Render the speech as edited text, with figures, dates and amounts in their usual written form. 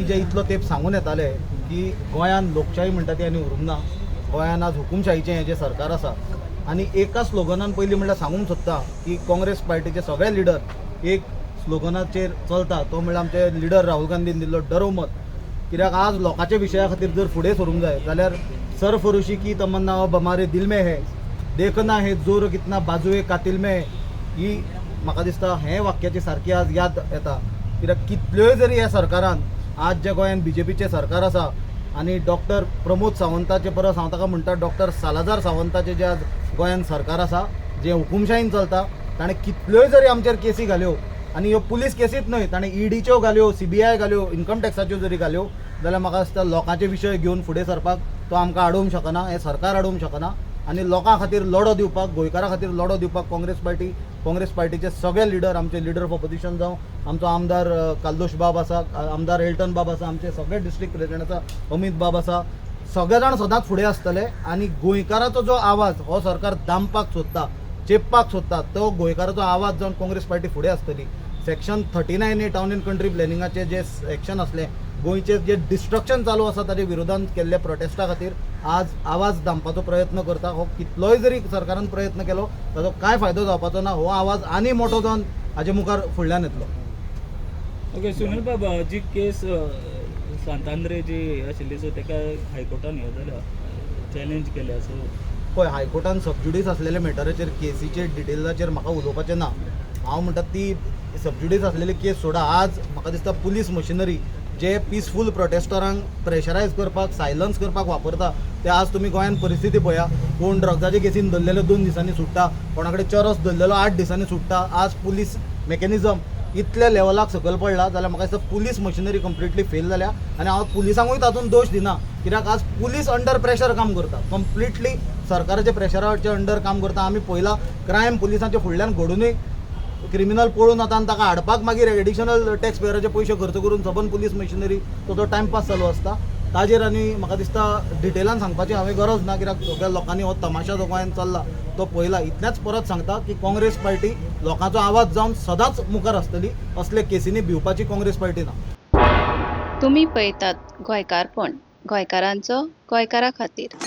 जे इतलो तेंप सांगून येताले की गोंयान लोकशाही म्हणटा ती आनी उरूंक ना, गोंयान आज हुकुमशाहीचें हें जें सरकार आसा. आनी एका स्लोगनान पयलीं म्हणल्यार सांगूंक सोदता की काँग्रेस पार्टीचे सगळे लिडर एक स्लोगनाचेर चलता, तो म्हणल्यार आमचे लिडर राहुल गांधीन दिल्लो डरो मत. कित्याक आज लोकांच्या विशया खातीर जर फुडें सरूंक जाय जाल्यार सरफरोशी की तमन्ना अब हमारे दिल में है, देखना है जोर कितना बाजुए कातिल में है, ही म्हाका दिसता हें वाक्याची सारकी आज याद येता. कित्याक कितल्योय जरी ह्या सरकारान आज जे गोंयान बीजेपीचें सरकार आसा आनी डॉक्टर प्रमोद सावंताचे परस हांव ताका म्हणटा डॉक्टर सालाजार सावंताचें जें आज गोंयान सरकार आसा, जें हुकुमशाहीन चलता, ताणें कितल्योय जरी आमचेर केसी घाल्यो, आनी ह्यो पुलीस केसीच न्हय, ताणें ईडीच्यो घाल्यो, सीबीआय घाल्यो, इन्कम टॅक्साच्यो जरी घाल्यो जाल्यार म्हाका दिसता लोकांचे विशय घेवन फुडें सरपाक तो आमकां आडोवंक शकना, हें सरकार आडोवंक शकना. आनी लोकां खातीर लढो दिवपाक, गोंयकारां खातीर लढो दिवपाक काँग्रेस पार्टी, काँग्रेस पार्टीचे सगळे लिडर, आमचे लिडर ऑफ ऑपोजिशन जावं, आमचो आमदार कार्दोज बाब आसा, आमदार एल्टन बाब आसा, आमचे सगळे डिस्ट्रिक्ट प्रेजिडेंट आसा, अमीत बाब आसा, सगळे जाण सदांच फुडें आसतले. आनी गोंयकाराचो जो आवाज हो सरकार दामपाक सोदता, चेपपाक सोदता, तो गोंयकाराचो आवाज जावन काँग्रेस पार्टी फुडें आसतली. Section 39A town and country प्लॅनिंगाचें जे सेक्शन आसलें, गोंयचें जे डिस्ट्रक्शन चालू आसा ताजे विरोधान केल्ल्या प्रोटेस्टा खातीर आज आवाज दामपाचो प्रयत्न करता. हो कितलोय जरी सरकारान प्रयत्न केलो ताजो कांय फायदो जावपाचो ना. हो आवाज आनी मोटो जावन हाजे मुखार फुडल्यान येतलो. ओके सुनील बाबा, जी केस सांतांद्रे जी आशिल्ली, सो ताका हायकोर्टान हें जाल्या, चॅलेंज केल्या, सो पळय, हायकोर्टान सबज्युडीस आसलेल्या मॅटराचेर, केसीचेर डिटेलाचेर म्हाका उलोवपाचें ना. हांव म्हणटा ती सबज्युडीस आसलेली केस सोडा. आज म्हाका दिसता पुलीस मशिनरी जे पिसफूल प्रोटेस्टरांक प्रेशरायज करपाक, सायलन्स करपाक वापरता, ते आज तुमी गोंयान परिस्थिती पळया. कोण ड्रग्साच्या केसीन धरलेलो 2 दिसांनी सुट्टा, कोणा कडेन चरस धरलेलो 8 दिसांनी सुट्टा. आज पुलीस मेकॅनिजम इतल्या लेवलाक सकयल पडला जाल्यार म्हाका दिसता पुलीस मशिनरी कंप्लिटली फेल जाल्या. आनी हांव पुलिसांकूय तातूंत दोश दिना, कित्याक आज पुलीस अंडर प्रेशर काम करता, कंप्लिटली सरकाराच्या प्रेशराच्या अंडर काम करता. आमी पळयला, क्रायम पुलिसांच्या फुडल्यान घडुनूय क्रिमिनल पळून वता आनी ताका हाडपाक मागीर एडिशनल टॅक्स पेयराचे पयशे खर्च करून सबंद पुलीस मशिनरी तो तो टायमपास चालू आसता. ताजेर आनी म्हाका दिसता डिटेलान सांगपाची हांवें गरज ना, कित्याक सगळ्या लोकांनी हो तमाशा जो गोंयांत चल्ला तो पळयला. इतलेंच परत सांगता की काँग्रेस पार्टी लोकांचो आवाज जावन सदांच मुखार आसतली. असले केसींनी भिवपाची काँग्रेस पार्टी ना. तुमी पळयतात गोंयकारपण, गोंयकारांचो गोंयकारा खातीर.